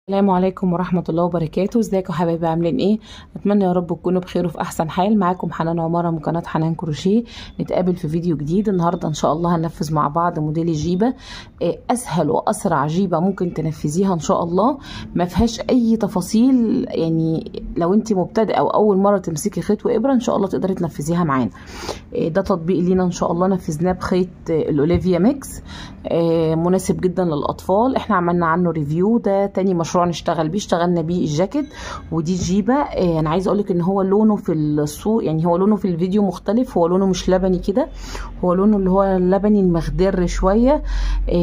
السلام عليكم ورحمة الله وبركاته. ازيكم حبايبي، عاملين ايه؟ اتمنى يا رب تكونوا بخير وفي احسن حال. معاكم حنان عمارة من قناة حنان كروشيه. نتقابل في فيديو جديد النهاردة ان شاء الله. هننفذ مع بعض موديل الجيبة، اسهل واسرع جيبة ممكن تنفذيها ان شاء الله، ما فيهاش اي تفاصيل. يعني لو انت مبتدئة او اول مرة تمسكي خيط وابرة ان شاء الله تقدري تنفذيها معانا. ده تطبيق لينا ان شاء الله، نفذناه بخيط الاوليفيا ميكس، مناسب جدا للاطفال. احنا عملنا عنه review، ده تاني مشروع نشتغل بيه، اشتغلنا بيه الجاكيت ودي الجيبه. انا عايزه اقولك ان هو لونه في الصور، يعني هو لونه في الفيديو مختلف، هو لونه مش لبني كده، هو لونه اللي هو اللبني المخضر شوية،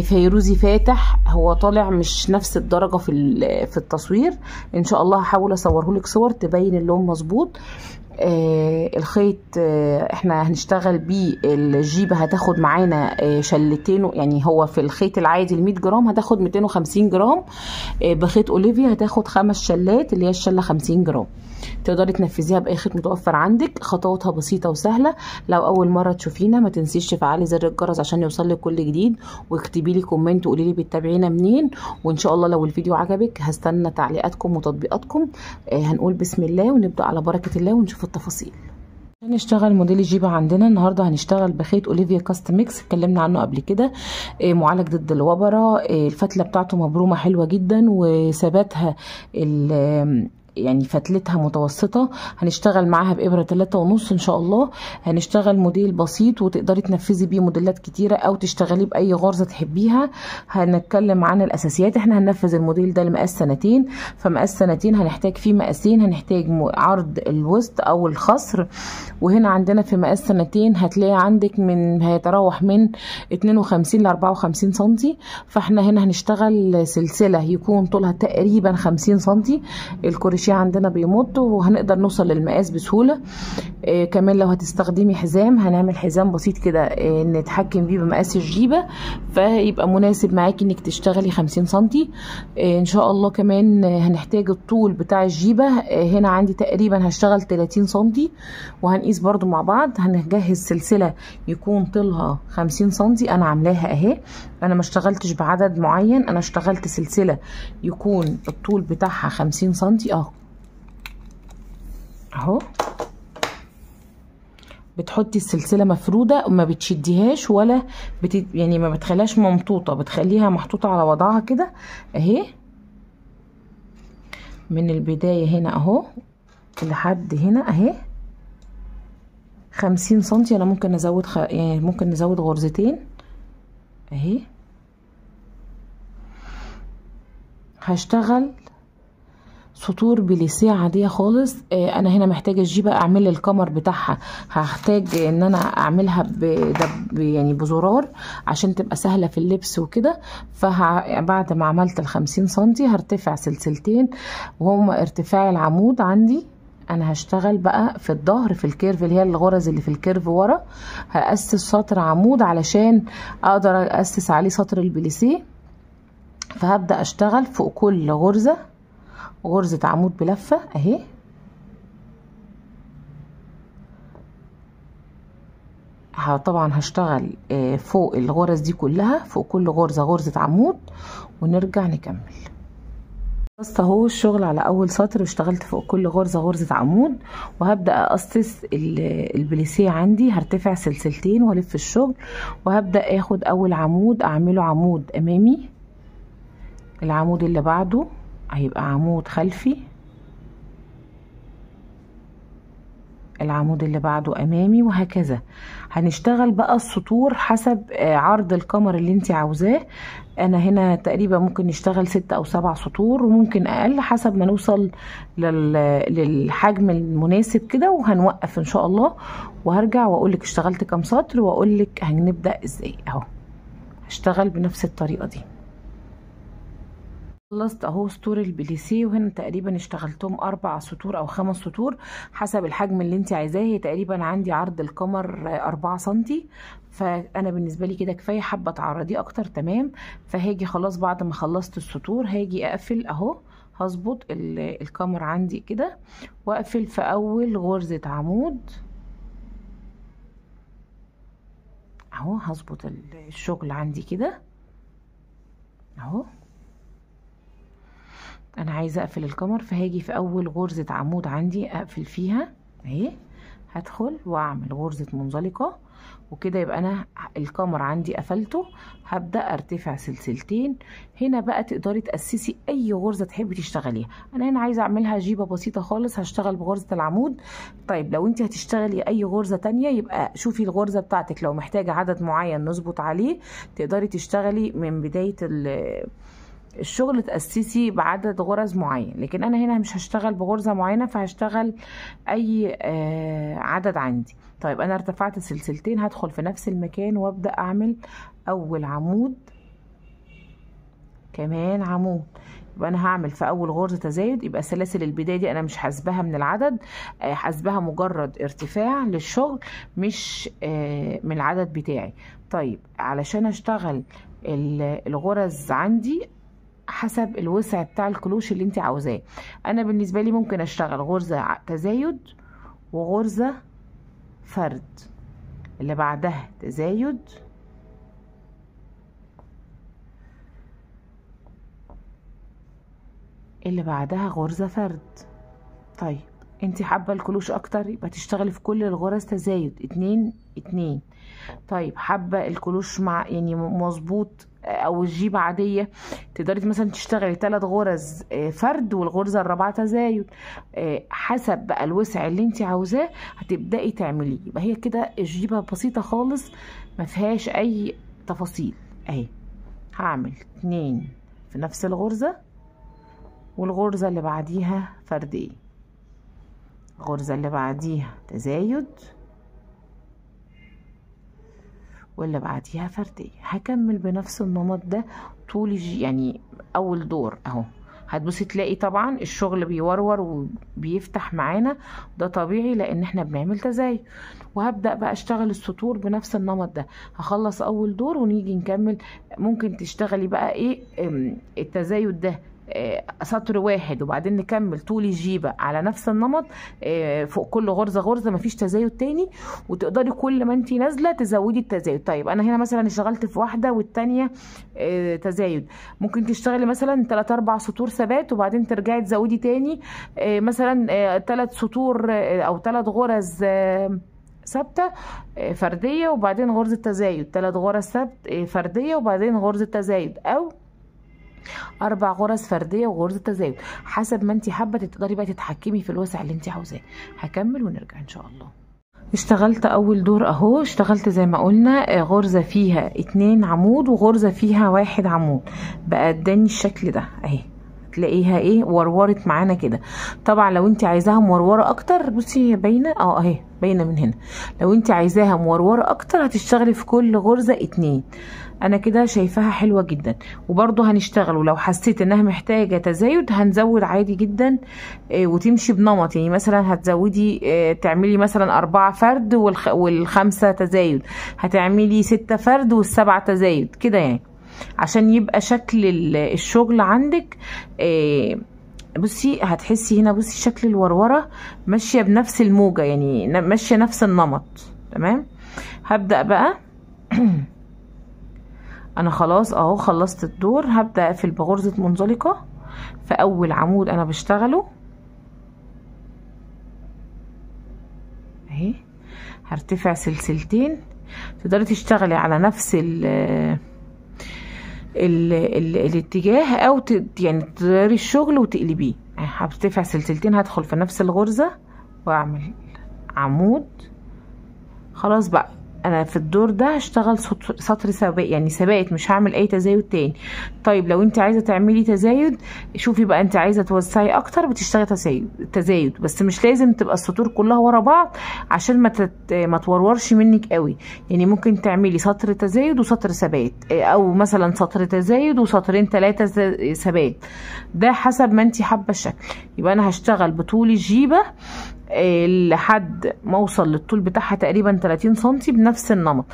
فيروزي فاتح، هو طالع مش نفس الدرجة في التصوير. ان شاء الله هحاول اصوره لك صور تبين اللون مظبوط. الخيط احنا هنشتغل بيه الجيبه، هتاخد معانا شلتين، يعني هو في الخيط العادي ال 100 جرام هتاخد 250 جرام، بخيط اوليفيا هتاخد 5 شلات اللي هي الشلة 50 جرام. تقدري تنفذيها باي خيط متوفر عندك، خطواتها بسيطة وسهلة. لو اول مرة تشوفينا ما تنسيش تفعلي زر الجرس عشان يوصلك كل جديد، واكتبي لي comment وقولي لي بتتابعينا منين. وان شاء الله لو الفيديو عجبك هستنى تعليقاتكم وتطبيقاتكم. هنقول بسم الله ونبدا على بركة الله ونشوف التفاصيل. هنشتغل موديل الجيبه عندنا النهارده، هنشتغل بخيط اوليفيا كاست ميكس، اتكلمنا عنه قبل كده، معالج ضد الوبره، الفتله بتاعته مبرومه حلوة جدا، وثباتها يعني فتلتها متوسطه. هنشتغل معاها بابره 3.5 ان شاء الله. هنشتغل موديل بسيط وتقدري تنفذي بيه موديلات كتيرة او تشتغلي باي غرزه تحبيها. هنتكلم عن الاساسيات. احنا هننفذ الموديل ده لمقاس سنتين، فمقاس سنتين هنحتاج فيه مقاسين، هنحتاج عرض الوسط او الخصر، وهنا عندنا في مقاس سنتين هتلاقي عندك من هيتراوح من 52 ل 54 سنتي. فاحنا هنا هنشتغل سلسلة يكون طولها تقريبا 50 سنتي، الكروشيه عندنا بيمط وهنقدر نوصل للمقاس بسهولة. كمان لو هتستخدمي حزام هنعمل حزام بسيط كده نتحكم بيه بمقاس الجيبه، فيبقى مناسب معاكي انك تشتغلي 50 سنتي. ان شاء الله. كمان هنحتاج الطول بتاع الجيبه، هنا عندي تقريبا هشتغل 30 سنتي، وهنقيس برضو مع بعض. هنجهز سلسلة يكون طولها 50 سنتي، انا عاملاها اهي، انا ما اشتغلتش بعدد معين، انا اشتغلت سلسلة يكون الطول بتاعها 50 سنتي اهو. بتحطي السلسلة مفروده وما بتشديهاش ولا يعني ما بتخليهاش ممطوطه، بتخليها محطوطة على وضعها كده اهي من البداية هنا اهو لحد هنا اهي 50 سنتي. انا ممكن ازود يعني ممكن نزود غرزتين اهي. هشتغل سطور بليسيه عادية خالص. انا هنا محتاجه الجيبه اعمل الكمر بتاعها، هحتاج ان انا اعملها يعني بزرار عشان تبقى سهلة في اللبس وكده. فبعد ما عملت ال 50 سنتي هرتفع سلسلتين وهما ارتفاع العمود عندي. انا هشتغل بقى في الظهر في ال curve اللي هي الغرز اللي في ال curve ورا، هاسس سطر عمود علشان اقدر اسس عليه سطر البليسيه. فهبدا اشتغل فوق كل غرزه غرزة عمود بلفة اهي، طبعا هشتغل فوق الغرز دي كلها، فوق كل غرزة غرزة عمود، ونرجع نكمل. بس اهو الشغل على اول سطر، واشتغلت فوق كل غرزة غرزة عمود، وهبدأ اقصص البليسيه عندي. هرتفع سلسلتين والف الشغل، وهبدأ اخد اول عمود اعمله عمود امامي، العمود اللي بعده هيبقى عمود خلفي، العمود اللي بعده امامي، وهكذا. هنشتغل بقى السطور حسب عرض الكمر اللي انت عاوزاه. انا هنا تقريبا ممكن نشتغل 6 او 7 سطور، وممكن اقل حسب ما نوصل للحجم المناسب كده، وهنوقف ان شاء الله. وهرجع واقولك اشتغلت كام سطر واقولك هنبدأ ازاي. اهو هشتغل بنفس الطريقة دي. خلصت اهو سطور البليسيه، وهنا تقريبا اشتغلتهم 4 سطور او 5 سطور حسب الحجم اللي انت عايزاه. هي تقريبا عندي عرض الكمر 4 سنتي، فانا بالنسبة لي كده كفاية، حابة تعرضيه اكتر تمام. فهاجي خلاص بعد ما خلصت السطور هاجي اقفل اهو، هظبط الكمر عندي كده، واقفل في اول غرزه عمود اهو. هظبط الشغل عندي كده اهو. انا عايزه اقفل الكمر، فهاجي في اول غرزه عمود عندي اقفل فيها اهي، هدخل واعمل غرزه منزلقه، وكده يبقى انا الكمر عندي قفلته. هبدا ارتفع سلسلتين. هنا بقى تقدري تاسسي اي غرزه تحبي تشتغليها. انا هنا عايزه اعملها جيبه بسيطة خالص، هشتغل بغرزه العمود. طيب لو انت هتشتغلي اي غرزه تانية يبقى شوفي الغرزه بتاعتك، لو محتاجه عدد معين نظبط عليه تقدري تشتغلي من بداية الشغل تأسسي بعدد غرز معين، لكن انا هنا مش هشتغل بغرزة معينة، فهشتغل اي عدد عندي. طيب انا ارتفعت سلسلتين، هدخل في نفس المكان وابدأ اعمل اول عمود، كمان عمود. يبقى انا هعمل في اول غرزة تزايد، يبقى سلاسل البداية دي انا مش حاسباها من العدد، حاسباها مجرد ارتفاع للشغل مش من العدد بتاعي. طيب علشان اشتغل الغرز عندي حسب الوسع بتاع الكلوش اللي انت عاوزاه. انا بالنسبة لي ممكن اشتغل غرزه تزايد وغرزه فرد، اللي بعدها تزايد اللي بعدها غرزه فرد. طيب انت حابة الكلوش اكتر يبقى تشتغلي في كل الغرز تزايد 2 2. طيب حابة الكلوش مع يعني مظبوط او الجيبه عادية، تقدري مثلا تشتغلي 3 غرز فرد والغرزه الرابعة تزايد، حسب بقى الوسع اللي انت عاوزاه هتبداي تعمليه. يبقى هي كده الجيبه بسيطة خالص ما فيهاش اي تفاصيل اهي. هعمل 2 في نفس الغرزه والغرزه اللي بعديها فردية، الغرزه اللي بعديها تزايد واللي بعديها فردية. هكمل بنفس النمط ده طول يعني اول دور اهو. هتبصي تلاقي طبعا الشغل بيورور وبيفتح معانا، ده طبيعي لان احنا بنعمل تزايد. وهبدأ بقى اشتغل السطور بنفس النمط ده. هخلص اول دور ونيجي نكمل. ممكن تشتغلي بقى ايه التزايد ده سطر واحد وبعدين نكمل طول الجيبه على نفس النمط، فوق كل غرزه غرزه، مفيش تزايد تاني. وتقدري كل ما انت نازله تزودي التزايد. طيب انا هنا مثلا اشتغلت في واحدة والتانية تزايد، ممكن تشتغلي مثلا 3 4 سطور ثبات وبعدين ترجعي تزودي تاني، مثلا 3 سطور او 3 غرز ثابتة فردية وبعدين غرزه تزايد، 3 غرز ثابت فردية وبعدين غرزه تزايد، او 4 غرز فردية وغرزه تزايد، حسب ما انت حابة. تقدري بقى تتحكمي في الوسع اللي انت عاوزاه. هكمل ونرجع ان شاء الله. اشتغلت اول دور اهو، اشتغلت زي ما قلنا غرزه فيها 2 عمود وغرزه فيها 1 عمود، بقى اداني الشكل ده اهي. تلاقيها ايه ورورت معانا كده. طبعا لو انت عايزاها موروره اكتر، بصي باينة اهي باينة من هنا، لو انت عايزاها موروره اكتر هتشتغلي في كل غرزه 2. انا كده شايفاها حلوة جدا. وبرضو هنشتغل، ولو حسيت انها محتاجه تزايد هنزود عادي جدا، وتمشي بنمط. يعني مثلا هتزودي تعملي مثلا 4 فرد وال5 تزايد، هتعملي 6 فرد وال7 تزايد كده، يعني عشان يبقى شكل الشغل عندك. بصي هتحسي هنا، بصي شكل الوروره ماشية بنفس الموجه، يعني ماشية نفس النمط. تمام. هبدا بقى انا خلاص اهو خلصت الدور. هبدا اقفل بغرزه منزلقه في اول عمود انا بشتغله اهي. هرتفع سلسلتين. تقدري تشتغلي على نفس ال ال ال الاتجاه، او يعني تغيري الشغل وتقلبيه. هرتفع سلسلتين، هدخل في نفس الغرزه واعمل عمود. خلاص بقى انا في الدور ده هشتغل سطر ثبات، يعني ثبات، مش هعمل اي تزايد تاني. طيب لو انت عايزه تعملي تزايد، شوفي بقى انت عايزه توسعي اكتر بتشتغلي تزايد، بس مش لازم تبقى السطور كلها ورا بعض عشان ما تورورش منك قوي. يعني ممكن تعملي سطر تزايد وسطر ثبات، او مثلا سطر تزايد وسطرين 3 ثبات، ده حسب ما انت حابة الشكل. يبقى انا هشتغل بطول الجيبه لحد ما اوصل للطول بتاعها تقريبا 30 سنتي بنفس النمط،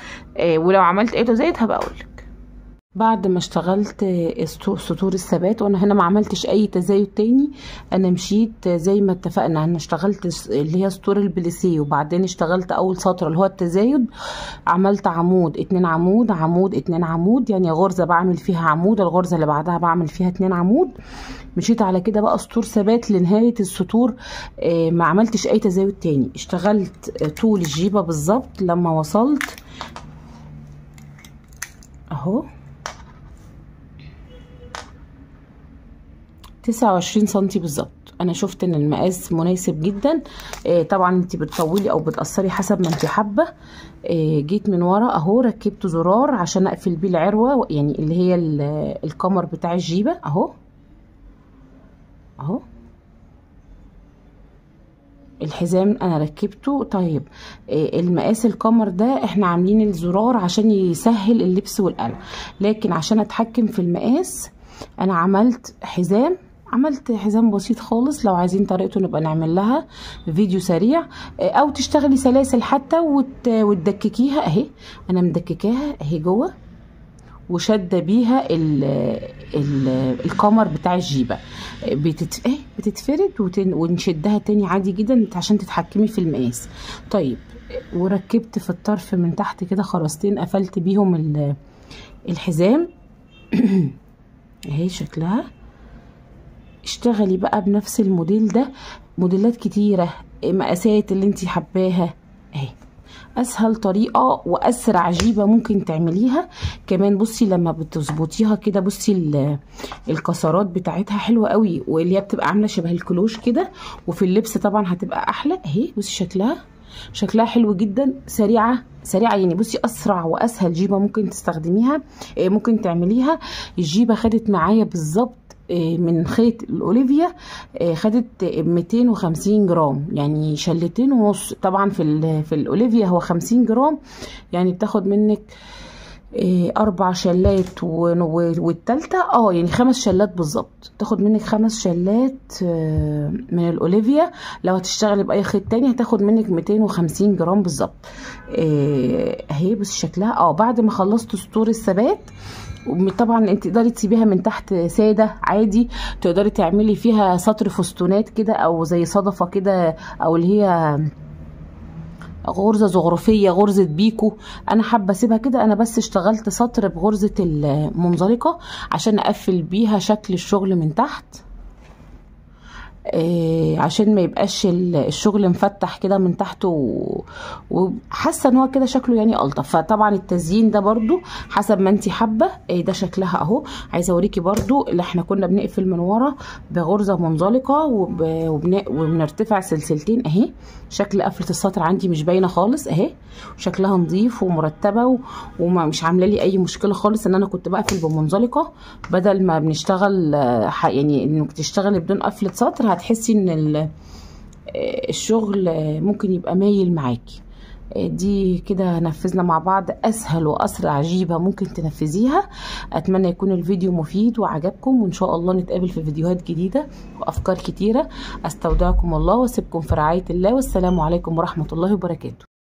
ولو عملت اي تزايد هبقى اقولك. بعد ما اشتغلت سطور الثبات، وانا هنا ما عملتش اي تزايد تاني، انا مشيت زي ما اتفقنا. انا اشتغلت اللي هي سطور البليسيه، وبعدين اشتغلت اول سطر اللي هو التزايد، عملت عمود 2 عمود عمود 2 عمود، يعني غرزه بعمل فيها عمود، الغرزه اللي بعدها بعمل فيها 2 عمود. مشيت على كده بقى سطور ثبات لنهاية السطور، ما عملتش اي تزايد تاني. اشتغلت طول الجيبه بالظبط لما وصلت اهو 29 سنتي بالظبط. انا شفت ان المقاس مناسب جدا. طبعا انت بتطولي او بتقصري حسب ما انت حابة. جيت من ورا اهو، ركبت زرار عشان اقفل بيه العروة، يعني اللي هي القمر بتاع الجيبه اهو اهو. الحزام انا ركبته. طيب المقاس القمر ده احنا عاملين الزرار عشان يسهل اللبس والقلع، لكن عشان اتحكم في المقاس انا عملت حزام، عملت حزام بسيط خالص. لو عايزين طريقته نبقى نعمل لها فيديو سريع، او تشتغلي سلاسل حتى وتدككيها اهي. انا مدككاها اهي جوه وشاده بيها القمر بتاع الجيبه، بتتفرد ونشدها تاني عادي جدا عشان تتحكمي في المقاس. طيب وركبت في الطرف من تحت كده خرزتين قفلت بيهم الحزام اهي شكلها. اشتغلي بقى بنفس الموديل ده، موديلات كتيرة، مقاسات اللي انتي حباها اهي. اسهل طريقة واسرع جيبة ممكن تعمليها. كمان بصي لما بتظبطيها كده، بصي الكسرات بتاعتها حلوة قوي، واللي هي بتبقى عاملة شبه الكلوش كده، وفي اللبس طبعا هتبقى احلى اهي. بصي شكلها حلو جدا، سريعة سريعة يعني. بصي اسرع واسهل جيبة ممكن تستخدميها، ممكن تعمليها. الجيبة خدت معايا بالظبط من خيط الاوليفيا، خدت 250 جرام، يعني شلتين ونص. طبعا في الاوليفيا هو 50 جرام، يعني بتاخد منك 4 شلات والتالتة يعني 5 شلات بالظبط، تاخد منك 5 شلات من الاوليفيا. لو هتشتغلي باي خيط تاني هتاخد منك 250 جرام بالظبط. اهي بس شكلها. بعد ما خلصت سطور الثبات، طبعا انت تقدري تسيبيها من تحت ساده عادي، تقدري تعملي فيها سطر فستونات كده، او زي صدفة كده، او اللي هي غرزه زخرفيه، غرزه بيكو. انا حابة اسيبها كده، انا بس اشتغلت سطر بغرزه المنزلقه عشان اقفل بيها شكل الشغل من تحت، عشان ما يبقاش الشغل مفتح كده من تحت، وحاسه ان هو كده شكله يعني الطف. فطبعا التزيين ده برضو حسب ما انت حابة. ده شكلها اهو. عايزه اوريكي برضو اللي احنا كنا بنقفل من ورا بغرزه منزلقه وبنرتفع سلسلتين اهي. شكل قفله السطر عندي مش باينة خالص اهي، شكلها نظيف ومرتبة ومش عامله لي اي مشكلة خالص. ان انا كنت بقفل بمنزلقه بدل ما بنشتغل، يعني انك تشتغلي بدون قفله سطر هتحسي ان الشغل ممكن يبقى مايل معاكي. دي كده نفذنا مع بعض اسهل واسرع جيبه ممكن تنفذيها. اتمنى يكون الفيديو مفيد وعجبكم، وان شاء الله نتقابل في فيديوهات جديدة وافكار كتيرة. استودعكم الله واسيبكم في رعاية الله، والسلام عليكم ورحمة الله وبركاته.